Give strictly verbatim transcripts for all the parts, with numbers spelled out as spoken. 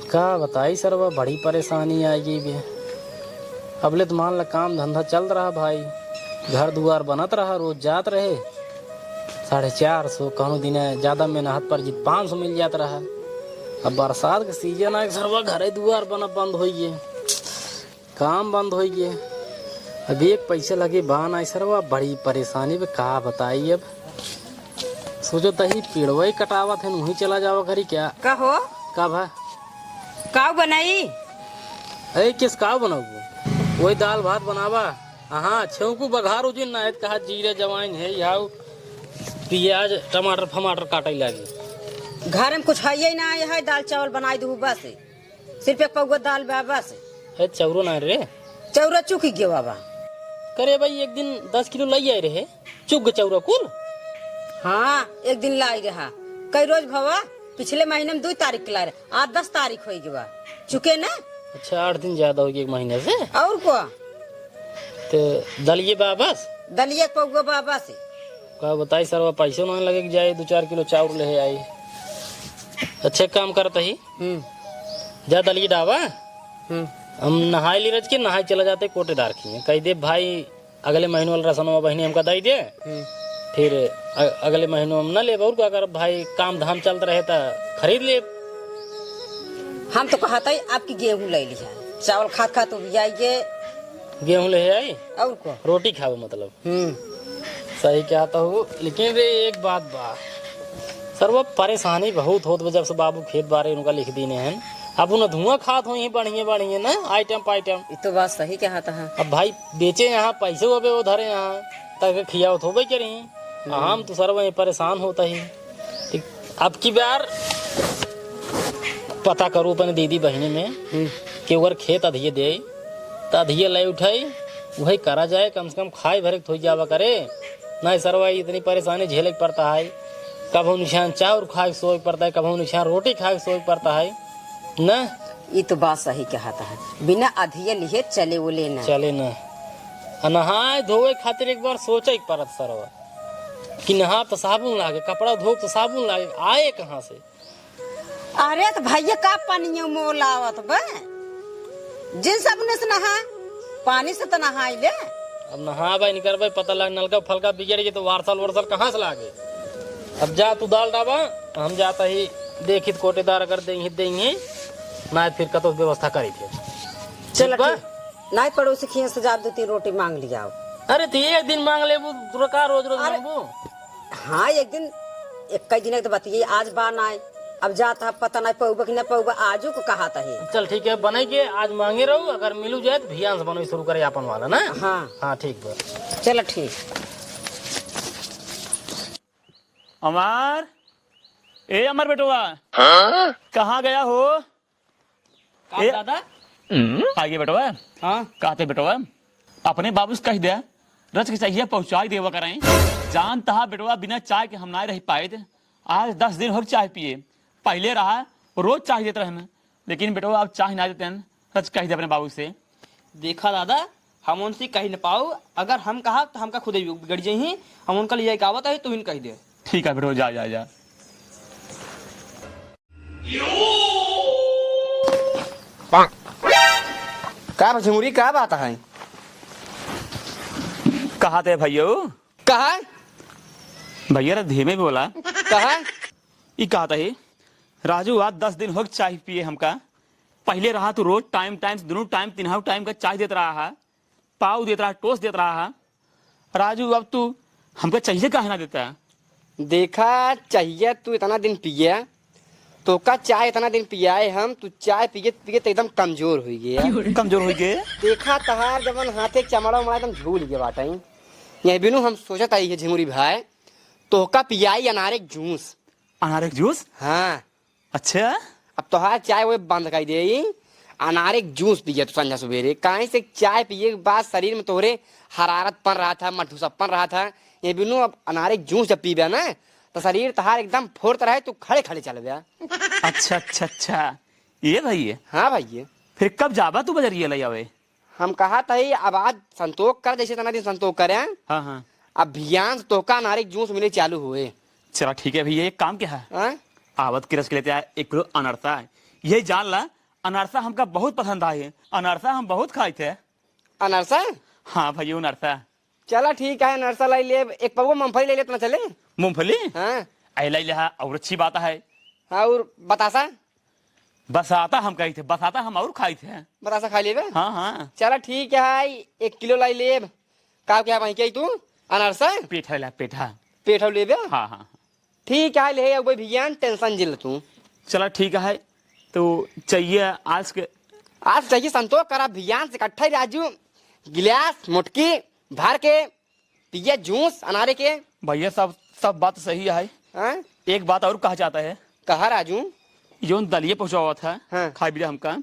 का बताई सरवा, बड़ी परेशानी आइ गइ बे। अबले त मान ल काम धंधा चलत रहा भाई, घर दुआर बनत रहा, रोज जात रहे, साढ़े चार सौ, कउनो दिन ज्यादा मेहनत पर जी पाँच सौ मिल जात रहा। अब बरसात क सीजन आइ सरवा, घरे दुआर बनब बंद होइ गए, काम बंद होइ गए। अब एक पैसा लगे बा नाइ सरवा, बड़ी परेशानी बे, का बताई अब। सोचत ही पेड़वा ही कटावत है, वहीं चला जावा करी क्या? का हो? का भा? काव बनाई? अरे किस काव बनाऊ? वही दाल भात बनावा। हाँ, छेंकू बघार उजिन ना है, कहा जीरे जवाइन है, यहाँ पियाज, टमाटर, फमाटर काटे लागी। घर में कुछ है ही ना, यह दाल चावल बनाई दू बस। सिर्फ एक पौवा दाल बा बस। है चौरो ना रे। चौरो चुक गयो बाबा। करे भाई, एक दिन दस किलो लइ आए रहे, चुक गए चौरो कुल। हाँ, एक दिन लाई रहा। कई रोज भवा, पिछले महीने में दो तारीख के लाए रहे, आज दस तारीख होइ गवा। चुके ना? अच्छा, आठ दिन ज्यादा होइ गए एक महीने से। और को? ते दलिये बा बस? दलिये एक पौवा बा बस। का बताई सरवा, पैसो ना लगे कि जाए दो चार किलो चाउर ले आई। अच्छे काम करत ही। हम्म। जा दलिये डावा। हम्म। हम नहाए ली रज के, नहाए चला जाते कोटेदार की। कह दे भाई, अगले महीने वाला राशनवा बहिनी हमका दइ दे। हम्म। फिर अ-, अगले महीने हम न लेब, और का करब भाई, काम धाम चलत रहे त खरीद लेब। हम तो कहत ही आपकी गेहूं ले लिहा, चावल खात खात उबियाई गे। गेहूं ले आई? और को? रोटी खाओ मतलब। हम्म। सही कहत हो, लेकिन रे एक बात बा, सरवा परेशानी बहुत होत बा, जब से बाबू खेत बारे उनका लिख दीने हैं। अब उन धुआं खात होइहीं बढ़िया बढ़िया ना, आइटम पाइटम। ई तो बात सही कहत ह। अब भाई बेचे यहाँ, पैसे होबे वो धरे यहाँ, तक खियावत होबे करी। हम्म। हम तो सरवा परेशान होत ही। ठीक, अब की बार पता करू अपने दीदी बहिनी में हम्म। कि ओकर खेत अधिये दे, त अधिये ले उठाई, वही करा जाए, कम से कम खाए भरे के थोई जावा करे। नहीं सरवा, इतनी परेशानी झेले के पड़ता है, कभो निशान चाउर खाए के सोए के पड़ता है, कभो निशान रोटी खाए के सोए के पड़ता है ना। ई तो बात सही कहत है, बिना अधिये लिहे चले उले ना। चले ना। आ नहाए धोए खातिर एक बार सोचे के पड़त सरवा कि नहाब तो साबुन लागे, कपड़ा धोब तो साबुन लागे, आए कहाँ से? अरे त भइया, का पानी मोल आवत बे? जिन सबने से नहा, पानी से त नहाई ले। अब नहाबे नहीं करबे, पता लग नलका फलका बिगड़ गए तो वारसल वारसल कहाँ से लागे? अब जा तू दाल डाबा, हम जाता ही देखित कोटेदार अगर देंगे देंगे, ना फिर कतो व्यवस्था करी थे। चल ठीक बा? ठीक। नाई पड़ोसी खिया से जा दो तीन रोटी मांग लियाओ। अरे तो एक दिन मांग लेबू, तोरा का रोज रोज अरे मांगबू? हाँ, एक दिन, एक कई दिन के तो बतिये, आज बा नाई, अब जात ह, पता नाई पौबा कि ना पौबा, आजू को कहा तही। चल ठीक है, बने के आज मांगे रहू, अगर मिलू जाए तो भियान से बनवे शुरू करे आपन वाला ना। हाँ। हाँ, ठीक बा। चल ठीक। अमर, ए अमर बेटवा, हाँ? कहाँ गया हो? का ए, दादा? आगे बेटवा। हाँ? कहते बेटवा, अपने बाबू से कह दे, रच के चाहिए पहुँचाई देवा करें। जानता है बेटवा, बिना चाय के हम ना रह पाए थे। आज दस दिन हो चाय पिए, पहले रहा रोज चाय देत रहन, लेकिन बेटवा अब चाय ना देते हैं। रच कह दे अपने बाबू से। देखा दादा, हम उनसे कह न पाऊ, अगर हम कहा तो हमका खुद ही बिगड़ जाही। हम उनका ले जाके आवत है, तू ही कह दे। ठीक है बेटवा, जा जा जा। का बा झिंगुरी, का बात है? कहा थे भइयो? कहा? भइया रे धीमे बोला। कहा? ई कहत ही, राजू आज दस दिन हो चाय पिए हमका। पहले रहा तू रोज टाइम टाइम से, दोनों टाइम, तीनों टाइम का चाय देत रहा है, पाव देत रहा, टोस्ट देत रहा है। राजू अब तू हमका चाहिए काहे ना देता? देखा, चाहिए तू इतना दिन पिए, तोका चाय इतना दिन पियाए हम, तू चाय पियत पियत एकदम कमजोर होइ गया। कमजोर होइ गए? देखा तहार जवन हाथे चमड़ा उमड़ा एकदम झूल गया बाटे। यही बिनु हम सोचत आई है झिंगुरी भाई, तोका पियाई अनारे के जूस। अनारे के जूस? हाँ। अच्छा? अब तोहार चाय वो बंद कर दे, अनारे के जूस पिए तू संझा सुबेरे। काहे से चाय पिए के बाद शरीर में तोहरे हरारतपन रहा था, मठूसपन रहा था। ये बिनु अब अनारे के जूस जब पीबे ना, तो शरीर तोहार एकदम फुर्त रहे, तू खड़े खड़े चलबे। अच्छा, अच्छा, अच्छा। ये भाई है? हाँ भाई है। फिर कब जाबा तू बजरिया ले आवे? हम कहा तही, अब आज संतोष कर, जैसे इतना दिन संतोष करे। हाँ, हाँ। अब भियान से तोहका अनारे के जूस मिले चालू हुए। चला ठीक है भइया, एक काम क्या है? हाँ? आवत की रस के लेते आए एक किलो अनरसा है, यही जान ला, अनरसा हमका बहुत पसंद आए। अनरसा हम बहुत खाइत है। अनरसा? हाँ भइया, अनरसा। चला ठीक है, अनरसा लाई लेब, एक पौवा मूंगफली लाई लेब, त ना चले? मूंगफली? हाँ। अरे लाई ले, हाँ, और अच्छी बात है। हाँ, और बतासा? बतासा हम खाइत है, बतासा हम और खाइत है। बतासा खाइ लेबे? हाँ, हाँ। चला ठीक है, एक किलो लाई लेब। का क्या वहीं के तू? अनरसा? पेठा ला, पेठा। पेठा लेबे? हाँ, हाँ। ठीक है, ले अउबे भियान, tension जिन ला तू। चला ठीक है, तो चाहिए आज के। आज चाहिए, संतोष करा भियान से इकट्ठा ही राजू, गिलास मोटकी भर के पिया जूस अनारे के। भइया, सब, सब बात सही है। हाँ? एक बात और कहा चाहता है। कहा राजू। जौन दलिया पहुँचावत है, हाँ। खाए बिना हमका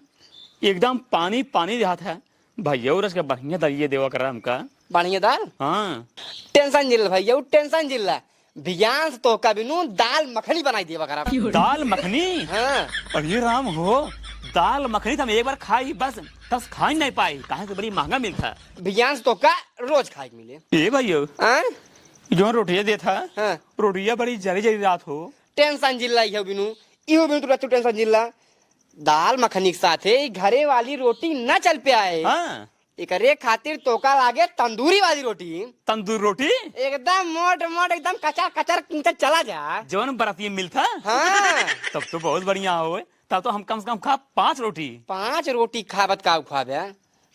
एकदम पानी पानी देहात है। भइया, उरस के बढ़िया दलिया देवा करा हमका। बढ़िया दाल? हाँ। Tension जिन ला भइया, उ tension जिन ला। भियान से तोहका बिनू दाल मखनी बनाई देवा करा। दाल मखनी? हाँ। अरे राम हो, दाल मखनी तो हम एक बार खाई बस, तब खाई नहीं पाई, काहे से बड़ी महंगा मिलता। भियान से तोहका रोज खाए के मिले। ए भइया, हाँ? जौन रोटिया देत है, हाँ। रोटिया बड़ी जरी जरी रहत हो। Tension जिन ला इहो बिनू, इहो बिनू तू रचू tension जिन ला। दाल मखनी के साथे ई घरे वाली रोटी ना चल पे आए। हाँ। एकरे खातिर तोका लागे तंदूरी वाली रोटी। तंदूर रोटी? एकदम मोट मोट, एकदम कचर कचर, कचर चला जा। जौन बरतिये मिलता? हाँ। तब तो बहुत बढ़िया हो, तब तो हम कम से कम खा पाँच रोटी। पाँच रोटी खाबत का खुआबे?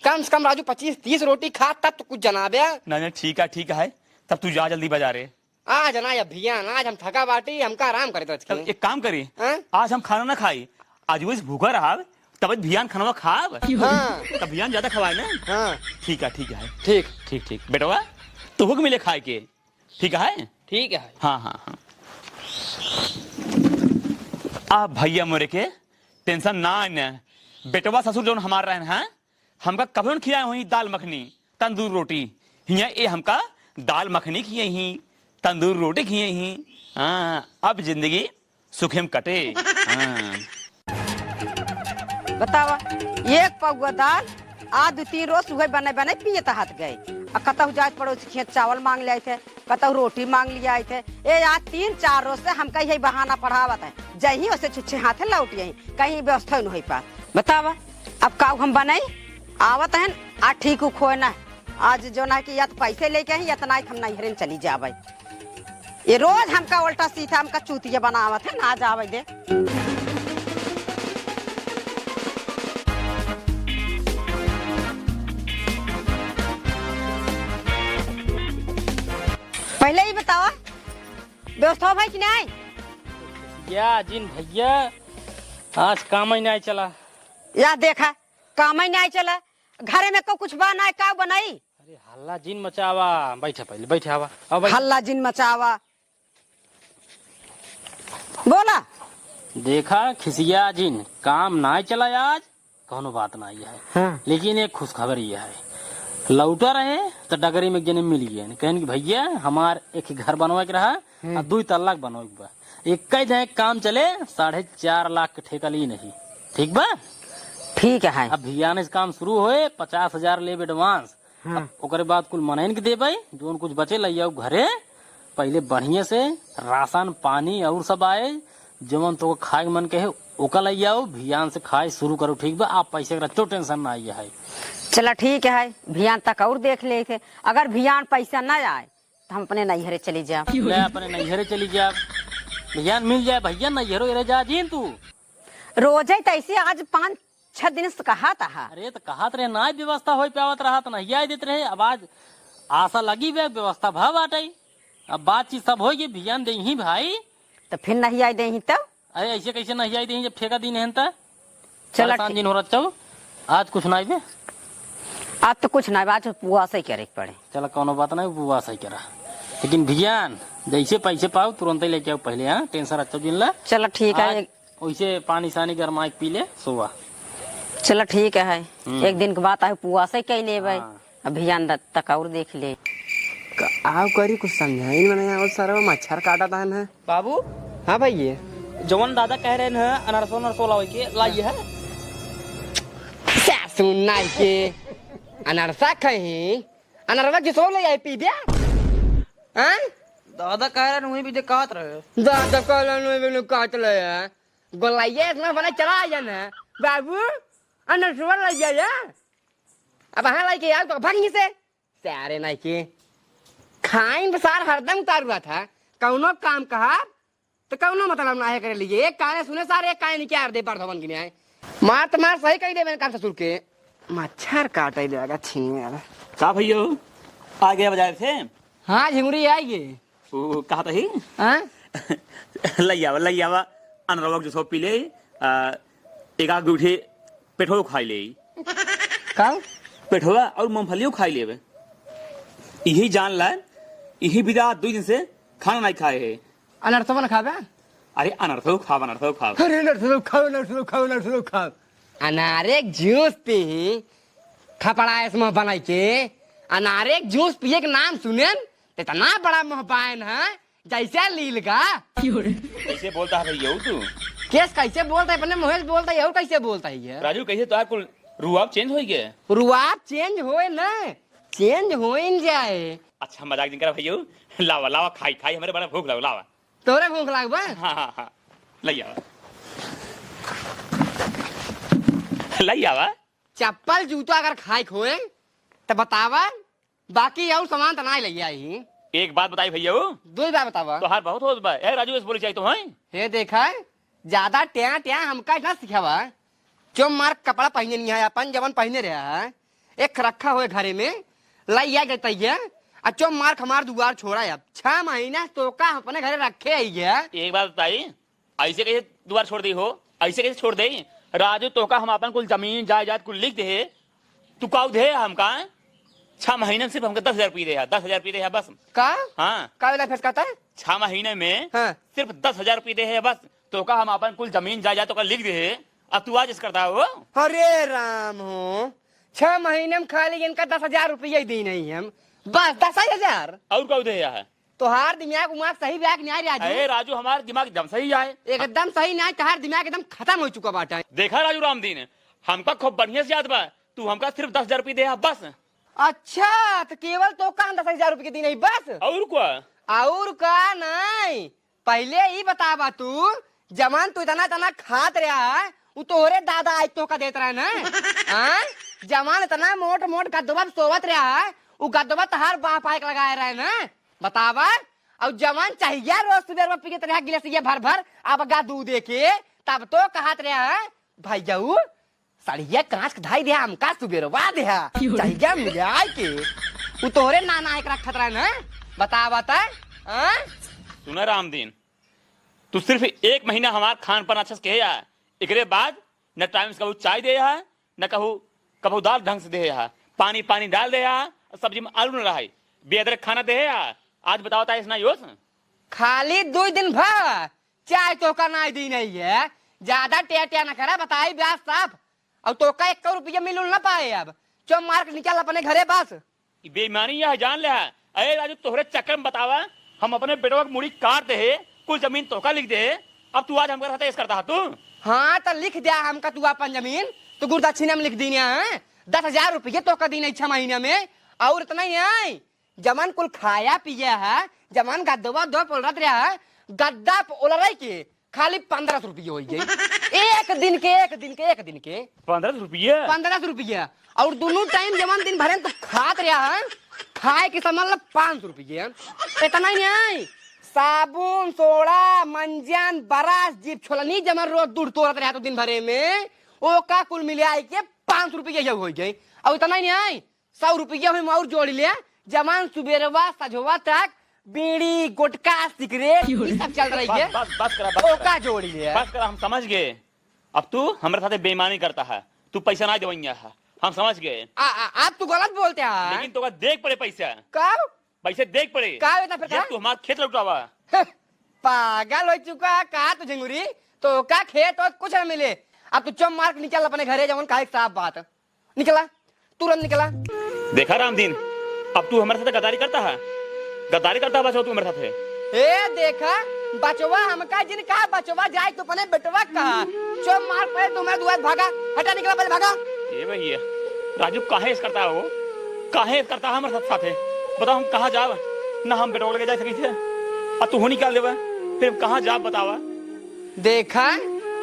कम से कम राजू पच्चीस तीस रोटी खा, तब तो कुछ जनाबे। नहीं, नहीं, ठीक है, ठीक है, तब तू जा जल्दी बाजारे। आज ना या भियान, आज हम थका बाटी, हमका आराम करे दे। तब एक काम करी, हाँ? आज हम खाना ना खाई, आज वैसे भूखा रहब, तब भियान खाना खाब। हाँ। तब भियान ज्यादा खवाए ना। हाँ। ठीक है, ठीक है। ठीक। ठीक, ठीक। बेटवा, तोहू के मिले खाए के। ठीक है? ठीक है। हाँ, हाँ, हाँ। आ भइया मोरे के tension ना आने। बेटवा ससुर जौन हमार रहन हैं, हमका कभो न खियाए होई दाल मखनी, तंदूर रोटी। हियाँ ए हमका दाल मखनी खियाई ही, तंदूर रोटी खियाई ही। हाँ, अब जिंदगी सुखेम कटे। हाँ। बतावा, एक पौवा दाल आ दू तीन रोज सुबह बने बने पियत हाथ गए। आ कतहु जात पड़ोसी खेत चावल मांग ले आइत है, कतहु रोटी मांग लिया आइत है। ए आज तीन चार रोज से हमका यही बहाना पढ़ावत है, जहीं ओसे छुच्छे हाथे लौट यही, कहीं व्यवस्था न होई पात। बतावा, अब काऊ हम बनाई? आवत हन, आ ठीक उ खोए ना। आज जो ना कि या तो पैसे लेके ही, या तो ना कि हम नैहरे में चली जावे। ये रोज हमका उल्टा सीधा हमका चूतिया बनावत है, ना जावे दे। पहले ही बतावा, व्यवस्था भाई कि नहीं? या जिन भैया, आज काम ही नहीं चला। या देखा, काम ही नहीं चला। घरे में को कुछ बा ना, का बनाई? अरे हल्ला जिन मचावा, बैठा पहले, बैठा आवा, आवा, बैठा। हल्ला जिन मचावा। बोला। देखा, खिसिया जिन, काम ना चला आज, कौनो बात ना है। हाँ। लेकिन एक खुशखबरी है, लौटा रहे तो डगरी में एक जने मिल गए, कहन कि भैया हमार एक घर बनवा के रहा, हम्म। आ दुई तल्ला के बनवा के बा। एक ही जने काम चले, साढ़े चार लाख के ठेका ली नहीं, ठीक बा? ठीक है। अब भियाने से काम शुरू होए, पचास हजार लेब advance। हाँ। अब ओकरे बाद कुल मनइन के देबै, जौन कुछ बचे लइ आउ घरे। पहिले बढ़िया से राशन पानी और सब आए, जौन तो खाए के मन कहे ओका लइ आउ, भियान से खाए शुरू करो, ठीक बा? आप पैसे के रचो tension ना आइए है। चला ठीक है, भियान तक और देख ले थे, अगर भियान पैसा ना आए तो हम अपने नैहरे चली जाब। मैं अपने नैहरे चली जाब। भियान मिल जाए भैया, नैहरो एरे जा जीन तू। रोजे तो ऐसे आज पाँच छह दिन से कहा था। अरे तो कहत रहे ना व्यवस्था होई पावत रहा तो नहीं आए देत रहे। अब आज आशा लगी बे व्यवस्था भा बाटे। अब बातचीत सब होई गई, भियान देही भाई। तो फिर नहीं आए देही तब? अरे ऐसे कैसे नहीं आए देही जब ठेका दिन है त? चला परेशान ठीक। जिन हो रहा चल, आज कुछ ना आइबे। आज तो कुछ ना आइबे, आज उपवास ही करे के पड़े। चला कौनो बात नहीं, उपवास ही करा। लेकिन भियान जैसे पैसे पाओ तुरंत ही लेके आओ पहले, हाँ? Tension रखो जिन ला। चला ठीक है, आज एक वैसे पानी सानी गरमाए के पी ले, सोवा। चला ठीक है, हम्म। एक दिन के बात है, उपवास ही कई लेबे। हाँ। अब भियान द-, तक और देख ले। क-, आओ करी कुछ समझाइन मने आओ सरवा मच्छर काटा तान है। बाबू। हाँ भैया। जवन दादा कह रहे हैं अनरसो नरसो लावे के, लाइए है। सासू नाई के अनरसा कहीं, अनरवा किसो ले आई पी बे? हाँ? दादा कह रहे हैं वही भी दिखात रहे। दादा कह रहे हैं वही भी दिखात रहे। गोलाइया इतना बना चला आया ना। बाबू, अनसुआ लग गया। अब हाँ लइके आओ तो भाग से। सारे नहीं के। खाइन सार हरदम उतार हुआ था। कौनो काम कहा, तो कौनो मतलब ना है करे लीजिए। एक काने सुने सारे, एक काने निकाल दे, पर धवन गिने आए। मार तो मार सही कही दे मैंने काम ससुर के। मच्छर काटे देगा छीने वाला। का भैया हो? आ गया बाजार से? हाँ, झिंगुरी आई गे। ओ, कहा था ही? हाँ? लई आवा, लई आवा। अनरवा के जूसो पी ले, आ, एक आध गूठे पेठो खाई ले। का? पेठवा और मूंगफलियो खाई लेवे। यही जान ला, यही बिदा दुई दिन से खाना नहीं खाए है। अनर्थवा न खाबे? अरे अनर्थो खाब, अनर्थो खाब। अरे अनर्थो खाओ, अनर्थो खाओ, अनर्थो खाओ। अनारे के जूस पी, थपड़ा ऐस मुंह बनाई के। अनारे के जूस पिए के नाम सुनेन, त इतना बड़ा मुंह बायन है, जैसे लील का। कैसे बोलता है भैया तू? केस कैसे बोलता है? अपने मुंह से बोलता है, और कैसे बोलता है ये? राजू, कैसे तोहार कुल रुआब चेंज होई गए? रुआब चेंज होए ना, चेंज होइन जाए। अच्छा, मजाक जिन करा भैया, लावा, लावा, खाई, खाई, हमरे बड़ा भूख लगा, लावा। तोरे भूख लाग बा? हाँ, हाँ, हाँ, लई आवा। लई आवा। चप्पल जूता अगर खाए के होए, त बतावा, बाकी और सामान त ना लई आई। एक बात बताई भैया, दो बात बतावा। तोहार बहुत होत बा। ए राजू, ऐसे बोली चाहिए तो हैं? हे देखा, ज्यादा ट्या ट्या हमका ना सिखावा। चो मार कपड़ा पहिने नहीं है, अपन जवन पहिने रहा है, एक रखा होए घरे में, लाई आ जाता है, आ चो मार हमार दुआर छोड़ा। अब छह महीना से तोका हम अपने घरे रखे ही है। एक बात बताई, ऐसे कैसे दुआर छोड़ दी हो? ऐसे कैसे छोड़ दे? राजू, तोका हम अपन कुल जमीन जायदाद कुल लिख दे, तू काऊ दे हमका? छह महीने में सिर्फ हमका दस हजार रुपये दे है, दस हजार रुपये दे है बस। का? हाँ। का वाला फैसला था? छह महीने में हाँ। सिर्फ दस हजार रुपये दे है बस। तोका हम अपन कुल जमीन जायदाद तोका लिख दे है, अब तू आज इस करता हो? अरे राम हो, छह महीने में खाली इनका दस हजार रुपये ही दी नहीं हम, बस दस हजार। और काऊ दे है? तोहार दिमाग उमाग सही बा कि नाहीं राजू? अरे राजू, हमार दिमाग एकदम सही है। एकदम सही नाहीं, तोहार दिमाग एकदम खतम होइ चुका बाटे। देखा राजू रामदीन, हमका खूब बढ़िया से याद बा, तू हमका सिर्फ दस हजार रुपये दे हा बस। अच्छा, त केवल तोका हम दस हजार रुपये के दी नहीं बस? और का? और का नाहीं, पहिले ई बतावा तू, जवन तू इतना इतना खात रहा है, उ तोहरे दादा आज तोका देत रहे ना? हाँ? जवन इतना मोट मोट गद्दवा पे सोवत रहा है, उ गद्दवा तोहार बाप आइके लगाए रहे ना? बतावा। और जवन चाहिया रोज सुबेरवा पी के तोहरे गिलासिया भर भर, अब गा दूध दे के, तब तो कहत रहा है, भैया, सड़िया कांच के धाई दे, हमका सुबेरवा दे, चाहिया मिले आए के। उ तोहरे नाना एक रखत रहे ना? बतावा त, हाँ? सुना रामदीन, तू सिर्फ एक महीना हमार खान पान अच्छा से किहे आ, एकरे बाद न टाइम से कबहू चाय दे आ, न कहू कबहू दाल ढंग से दे आ, पानी पानी डाल दे आ, सब्जी में आलू न रहे, बेअदरक खाना दे आ। आज बतावा ता ऐसा नहीं होस? खाली दो दिन भर चाय तोका नाहीं दी नहीं है, ज्यादा टेटिया न करा, बताई ब्याह साफ। और तोका एक रुपया मिलुल ना पाए अब, चुप मार के निकल अपने घरे बस। ई बेईमानी यह जान ले है। अरे राजू, तोहरे चक्कर में बतावा, हम अपने बेटवा के मुड़ी काट दे है, कुल जमीन तोहका लिख दे है, अब तू आज हमका साथे ऐसे करता है तू? हाँ, तो लिख द्या हमका तू अपन जमीन, तो गुरदक्षिणा में लिख दीन्या है, दस हजार रुपये तोहका दीन है छह महीना में, और इतना ही नहीं, जमन कुल खाया पिया है, जमन गद्दवा दो पोलरत रहा है, गद्दा प-, ओलरई के खाली पन्द्रह सौ रुपये होइ गए। एक दिन के, एक दिन के, एक दिन के। पन्द्रह सौ रुपये? पन्द्रह सौ रुपये। और दोनों टाइम जमन दिन भरे तो खात रहा है, खाए के समझ लो पाँच सौ रुपये। इतना ही नहीं, साबुन, सोडा, मंजन, बरस, जीभ छोलनी जमन रोज दूर तोड़त रहा तो दिन भरे में, ओका कुल मिलाए के पाँच सौ रुपये यही होइ गए। और इतना ही नहीं, सौ रुपया हम और जोड़ ले, जवान सुबेरवा सझवा तक बीड़ी, गुटखा, सिगरेट, ई सब चल रही है। बस, बस, बस करा, बस करा। ओका जोड़ ले। बस करा, हम समझ गए। अब तू हमरे साथे बेईमानी करता है, तू पैसा ना देवइया है, हम समझ गए। आ, आ, आप तू गलत बोलते हैं। लेकिन तोका देख पड़े पैसा। का? पैसे देख पड़े। का इतना प्रकार? जब तू हमार खेत लौटावा। पागल हो चुका है का तू झिंगुरी? तोका खेत और कुछ ना मिले। अब तू चुप मार के निकल अपने घरे, जवन काहे के साफ बात। निकला, तुरंत निकला। देखा रामदीन, अब तू हमारे साथ गद्दारी करता है, गद्दारी करता है बचवा तू हमारे साथ है। ए देखा, बचवा हमका जिन कहा, बचवा जाए तू अपने बेटवा कहा। चो मार पड़े तुम्हें दुआ भागा, हटा निकला पहले भागा। ए भैया, राजू काहे ऐसे करता हो, काहे ऐसे करता है हमारे साथ, साथ है? बताओ हम कहाँ जाब, ना हम बेटवा लेके जा सकी थे, अब तू हो निकाल देवे, फिर हम कहाँ जाब बतावा? देखा,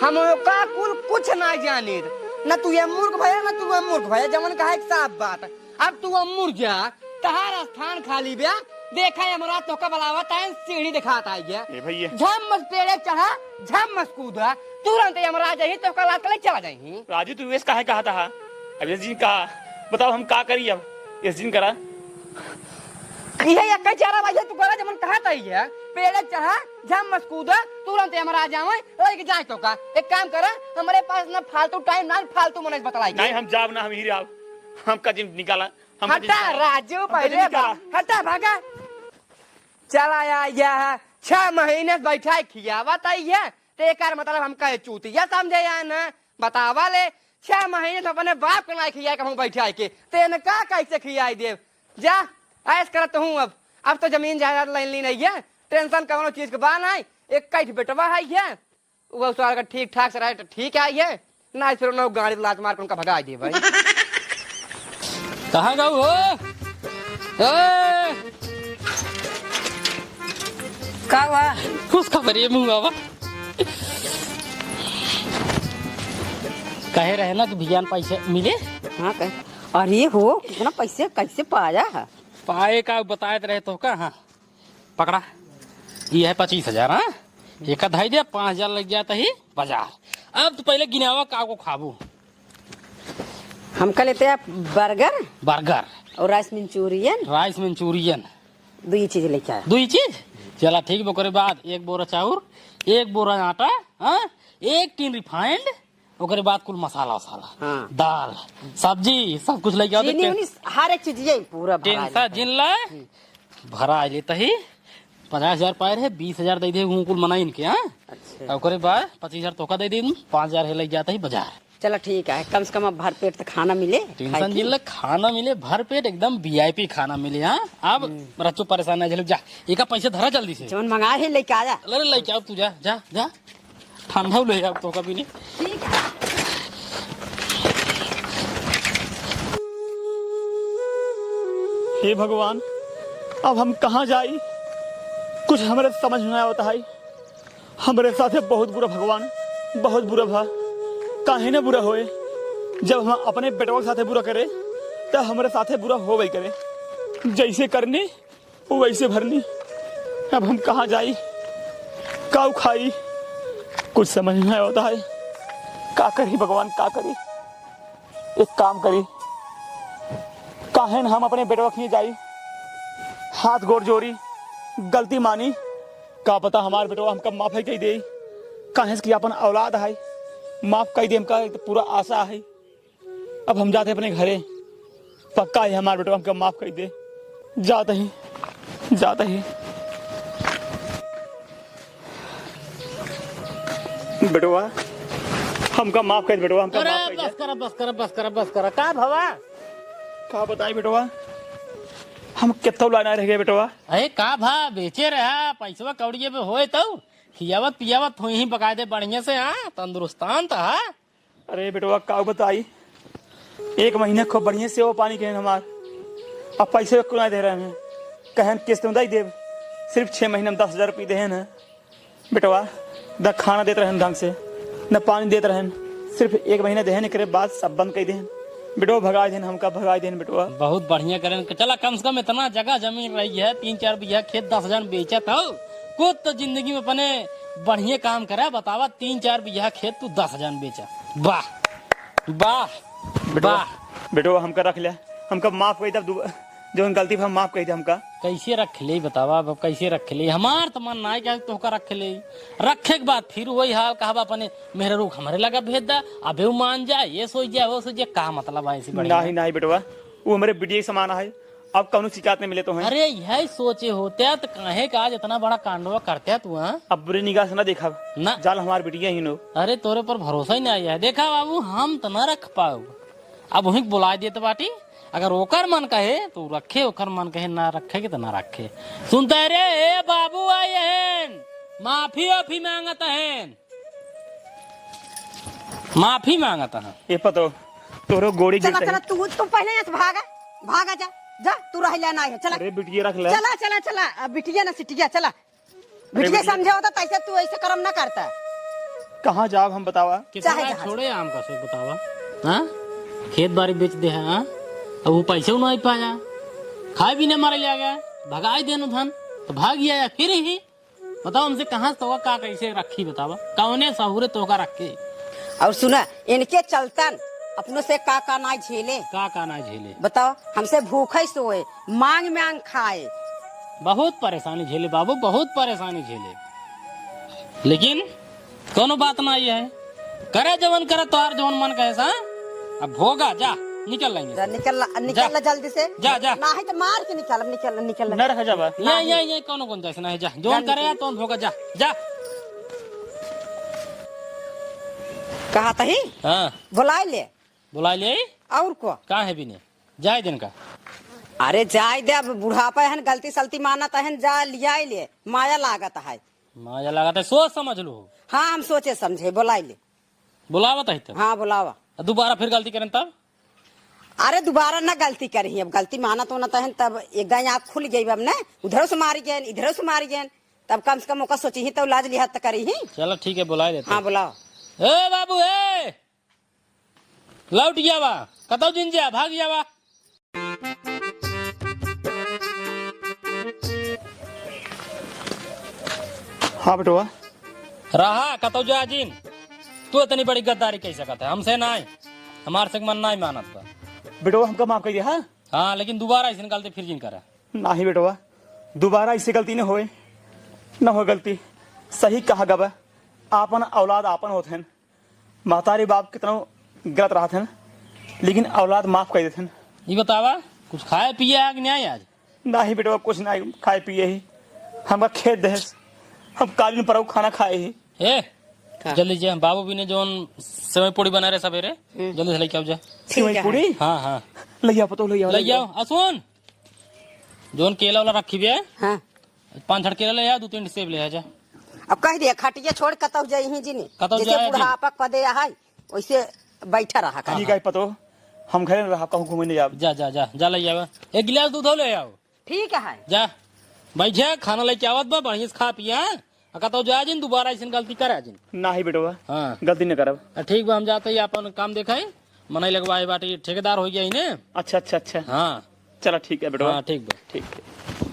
हम ओका कुल कुछ ना जानित। ना तू ये मूर्ख भया, ना तू ये मूर्ख भया, जवन कहा एक साफ बात। अब तू अब मुड़ जा, तहार स्थान खाली बा। देखा यमराज तोका बुलावत है, सीढ़ी दिखात आई है। ए भैया। झम मस पेड़े चढ़ा, झम मस कूदा, तुरंत यमराज ही तोका लात ले चला जाई। राजू, तू वैसे काहे कहा था? अब यस जिन कहा, बताओ हम का करी अब? यस जिन करा। ये एक चारा भैया तू करा जमन कहा था ये, पेड़े चढ़ा, झम मस कूदा, तुरंत यमराज आवे, लेके जाए तोका। एक काम करा, हमरे पास ना फालतू टाइम ना फालतू मनई बतलाई। नहीं, हम जाब ना, हम ही रहो। हमका जिन निकाला। हम हटा राजू, पहले हटा, भागा। चला आया है, छह महीने से बैठा है, खियावत आई है, तो एकर मतलब हमका ये चूतिया समझे या ना? बतावा ले, छह महीने से अपने बाप के ना खिया के हम बैठा है के, तो इनका कैसे खियाई देव? जा, ऐश करत हूँ अब। अब तो जमीन जायदाद लाइन ली नहीं है, टेंशन कौनो चीज के बा नहीं। एक कई बेटवा है ये, वो सारा का ठीक ठाक से रहे तो ठीक है ये, ना फिर उन्हें गाड़ी लात मार के उनका भगा दे भाई। कहाँ गऊ हो? ए! का हुआ? खुश खबर ये मुँह बाबा। कहे रहे ना कि भैया पैसे मिले। हाँ, कहे। अरे हो, कितना पैसे कैसे पाया है? पाए का बताए तो रहे तो का? हाँ। पकड़ा, ये है पच्चीस हजार, हाँ? एक धाई दे, पाँच हजार लग जाता ही बाजार। अब तो पहले गिनावा का को खाबू। हमका लेते हैं बर्गर। बर्गर। और राइस मंचूरियन। राइस मंचूरियन। दो ही चीज लेके आए। दो ही चीज? चला ठीक बा, ओकरे बाद एक बोरा चाउर, एक बोरा आटा, हाँ? एक टीन रिफाइंड, ओकरे बाद कुल मसाला वसाला, हाँ। दाल, सब्जी, सब कुछ लेके आओ तो चीनी टें-, उनी हर एक चीज ये पूरा भरा टेंशन लेता है। जिन ला, हम्म। भरा लेता ही। पचास हजार पाए रहे, बीस हजार दे दे, हूँ कुल मना इनके, हाँ? अच्छा। और ओकरे बाद पच्चीस हजार तोका दे दे, पाँच हजार है लेके जाता ही बाजार। चला ठीक है, कम से कम अब भर पेट तो खाना मिले, खाए टेंशन की। जिन ला, खाना मिले, भर पेट एकदम वी आई पी खाना मिले, हाँ? अब हम्म। रचो परेशान नहीं झेलो, जा, एका पैसे धरा जल्दी से। जवन मंगाए है लेके आया। अरे लेके आओ तू, जा, जा, जा। ठंडा ले अब तो कभी नहीं। ठीक है। हे भगवान, अब हम कहाँ जाई? कुछ हमरे समझ में ना आवत है। हमरे साथे बहुत बुरा भगवान, बहुत बुरा भा। काहे ना बुरा होए? जब हम अपने बेटवा के साथे बुरा करे, तब हमरे साथे बुरा होबे करे। जैसे करनी वैसे भरनी। अब हम कहाँ जाई, का खाई, कुछ समझ नहीं आवत है। का करी भगवान, का करी? एक काम करी, काहे न हम अपने बेटवा खीं जाई, हाथ गोड़ जोड़ी, गलती मानी, का पता हमार बेटवा हमका माफ है कही दे, काहे से कि अपन औलाद है, माफ कही दे हमका, एक तो पूरा आशा है। अब हम जाते अपने घरे, पक्का है हमार बेटवा हमका माफ कर दे। जाते ही, जाते ही। बेटवा, हमका माफ कर दे बेटवा, हमका अरे माफ कर दे। बस कर, बस कर, बस कर, बस कर। का भवा? का बताई बेटवा, हम कितना लाना रह गए बेटवा। अरे का भा, बेचे रहा, पैसवा कौड़िये पे होए तो खियावत पियावत होई ही बकायदे बढ़िया से, हाँ, तंदुरुस्तान तो, हाँ। अरे बेटवा, का बताई, एक महीना खूब बढ़िया सेवा पानी कहेन हमार, अब पैसे एको ना दे रहे हैं। कहेन किस्त में दई देब, सिर्फ छह महीना में दस हजार रुपये देहेन है। बेटवा, न खाना देत रहेन ढंग से, न पानी देत रहेन, सिर्फ एक महीना देहेन, एकरे बाद सब बंद कर देहेन। बेटवा, भगा देहेन हमका, भगा देहेन बेटवा। बहुत बढ़िया करेन। चला, कम से कम इतना जगह जमीन रही है, तीन चार बीघा खेत दस हजार में बेचत हो, कुछ तो जिंदगी में अपने बढ़िया काम करे। बतावा, तीन चार बीघा खेत तू दस हजार में बेचा। वाह, वाह, बेटवा, वाह। बेटवा, हमका रख ले, हमका माफ कर दे, अब दु-, जौन गलती भा माफ कर दे हमका। कैसे रख ले बतावा, अब कैसे रख ले? हमार तो मन ना है कि तोहका रख ले। रखे के बाद फिर वही हाल कहबा अपने मेहरारू के हमरे लगा भेज दा, अबे उ मान जा, ये सोच जा, वो सोच जा, का मतलब है ऐसी बढ़िया? नहीं, नहीं बेटवा, वो हमरे बिटिया के समान है, अब कौनो शिकायत नहीं मिले तो है। अरे यही सोचे होते तो काहे का आज इतना बड़ा कांडवा करते तू, हाँ? अब बुरी निगाह से ना देखा, ना। जान हमार बिटिया ही नो। अरे तोरे पर भरोसा ही नहीं आया है। देखा बाबू, हम तो ना रख पाओ, अब वहीं बुला देत बाटी। अगर ओकर मन कहे तो रखे, ओकर मन कहे ना रखे के तो ना रखे। सुनता है रे, ए बाबू आए हैं, माफी ओफी मांगत हैं। माफी मांगत है। ए पतो, तोरो गोड़ी चला, गिरते चला, हैं। तू, तू पहले यहाँ से भागा, भागा जा, जा, तू रह ले ना है, चला। अरे बिटिया रख ले। चला, चला, चला, अब बिटिया ना सिटिया, चला। अरे बिटिया बिटिया। समझे होता तैसे तू ऐसे करम ना करता। कहाँ जाब हम बतावा? कितना चाहे जहाँ छोड़े आम का सो बतावा? हाँ? खेत बारी बेच दे है, हाँ? अब वो पैसे नहीं पाया, खाए भी नहीं मारे लिया गया, भगाई देनो धन, तो भाग गया या फिर ही बताओ हमसे कहाँ से तोका का कैसे रखी बतावा? कौने सहूरे तोका रखे? और सुना, इनके चलतन अपनों से का का ना झेले। का का ना झेले? बताओ, हमसे भूखे सोए, मांग मांग खाए। बहुत परेशानी झेले बाबू, बहुत परेशानी झेले। लेकिन कोनो बात ना ये है, करे जवन करे तोहार जवन मन कहे सा। अब भोगा जा, निकल लेंगे। जा, निकल ला, निकल जा। ला जल्दी से। जा, जा। नाही तो मार के निकल, निकल, निकल। ना रखा जाबा। ये, ये, ये कोनो कौन जैसे नहीं, जा। जौन करे, तौन भोगा, जा, जा। कहा तही? हाँ। बुलाए ले। बुलाए ले? और को? का है बिने? जाए दिन का। अरे जाए दे, अब बुढ़ापा है, गलती सलती मानत है, जा लियाए ले, माया लागत है। माया लागत है, सोच समझ लो। हाँ, हम सोचे समझे, बुलाए ले। बुलावत है तब? हाँ, बुलावा। आ दोबारा फिर गलती करें तब? अरे दोबारा ना गलती करी, अब गलती मानत होना तहन तब एक गाय आँख खुल गई अब ना, उधरों से मारी गए, इधरों से मारी गए, तब कम से कम ओका सोची ही तो लाज लिहाज तो करी ही। चलो ठीक है, बुला लेते हाँ, हैं। बुलाओ। ए बाबू, ए! लौट गया बा, कतौ जिन जा, भाग गया बा। हाँ बेटवा। रहा, कतौ जा जिन। तू इतनी बड़ी गद्दारी कह सकत है, हमसे नाहीं। हमार से मन नाहीं मानत बा। बेटवा, हमका माफ कर दिया, हाँ? हाँ, लेकिन दोबारा ऐसन गलती फिर जिन करा। नाहीं बेटवा, दोबारा ऐसे गलती न होए, न हो गलती। सही कहा गबा, आपन औलाद आपन होत हैं। महतारी बाप कितना गलत रहत हैं, लेकिन औलाद माफ कर देत हैं। ई बतावा, कुछ खाए पिए है कि नाहीं आज? नाहीं बेटवा, कुछ नाहीं खाए पिए ही। हमका खेत देहस, हम कालीन पर खाना खाए ही। ए, का? जल्दी जा, बाबू भी ने जौन सेवई पूड़ी बना रहे सवेरे, हम्म। जल्दी से लेके आओ जा। ठीक सेवई है। पूड़ी? हाँ, हाँ। ले आओ, पतो ले आओ, ले ले आओ। आओ। आ सुन, जौन केला वाला रखी बे, हाँ। पाँच छड़ केला ले आ, दो तीन सेब ले आ जा। अब कह दिया, खटिया छोड़ कतौ जाई ही जिनी। कतौ जैसे जाए जिन। बुढ़ापा क पदे है, वैसे बैठा रहा कर। ठीक है पतो, हम घरे न रहा, कहूँ घूमे नहीं जाब। जा, जा, जा, जा ले आवा। एक गिलास दूध ले आओ। ठीक है। जा, बैठे, खाना लेके आवत बा, बढ़िया से खा पिया, हाँ? आ कतौ जाए जिन, दोबारा ऐसन गलती करे जिन। नाहीं बेटवा, हाँ। गलती न करब। आ, ठीक बा, हम जाते ही अपन काम देखाई, मनई लगवाए बाटी, ठेकेदार हो गया ही ने। अच्छा, अच्छा, अच्छा। हाँ। चला ठीक है बेटवा। हाँ, ठीक बा। ठीक है।